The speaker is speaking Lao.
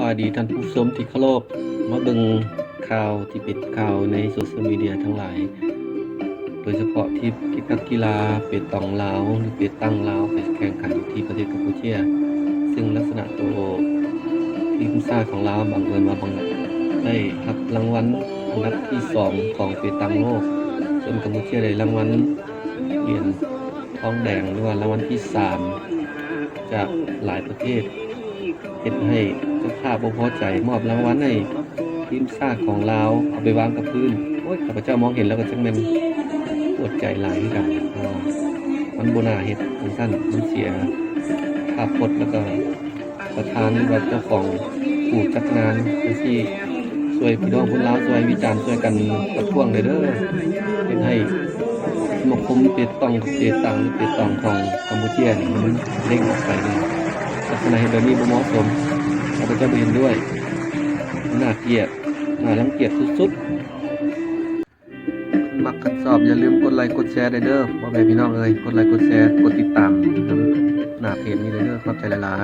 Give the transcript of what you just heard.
ສະບາຍດີທ່ານຜູ້ຊົມທີ່ເຄົາລົບ, ມາເບິ່ງຂ່າວທີ່ເປັນຂ່າວໃນໂຊຊຽວມີເດຍທັງຫຼາຍ, ໂດຍສະເພາະທີມກິລາເປຕອງລາວ ຫຼື ເປຕັງລາວ ໄປແຂ່ງຂັນຢູ່ທີ່ປະເທດກຳປູເຈຍ, ຊຶ່ງລັກສະນະໂຕທີມຊາດຂອງລາວ ບັງເອີນວ່າບັງ ໄດ້ຮັບລາງວັນອັນດັບທີສອງຂອງເປຕັງໂລກ, ສ່ວນກຳປູເຈຍໄດ້ລາງວັນຫຼຽນທອງແດງ ຫຼືວ່າລາງວັນທີສາມຈາກຫຼາຍປະເທດ. ເຮັດໃຫ້ເຈົ້າພາບບໍ່ພໍໃຈ ມອບລາງວັນໃຫ້ທີມຊາດຂອງລາວເອົາໄປວາງກັບພື້ນ. ໂອ້ຍ ຂ້າພະເຈົ້າມອງເຫັນແລ້ວກໍຈັກແມ່ນປວດໃຈຫຼາຍຄືກັນ, ເພາະວ່າມັນບໍ່ໜ້າເຮັດຈັ່ງຊັ້ນ, ມັນເສຍພາບພົດ ແລ້ວກໍປະທານ ຫຼືວ່າເຈົ້າຂອງຜູ້ຈັດງານຈັ່ງຊີ້ ຊ່ວຍພີ່ນ້ອງຄົນລາວ ຊ່ວຍວິຈານ ຊ່ວຍກັນປະທ້ວງແດ່ເດີ້. ເຮັດໃຫ້ສະມາຄົມເປຕອງ ເປຕັງ ເປຕອງຂອງກຳປູເຈຍນີ້ ມັນເດ້ງອອກໄປເລີຍ. ລັກສະນະເຮັດແບບນີ້ບໍ່ເໝາະສົມ, ຂ້າພະເຈົ້າບໍ່ເຫັນດ້ວຍ. ໜ້າກຽດ, ໜ້າລັງກຽດສຸດໆ. ມັກຄັນຊອບ ຢ່າລືມກົດໄລກົດແຊແດ່ເດີ້ ພໍ່ແມ່ພີ່ນ້ອງເອີຍ, ກົດໄລກົດແຊ ກົດຕິດຕາມນຳໜ້າເພຈນີ້ເດີ້. ຂອບໃຈຫຼາຍໆ.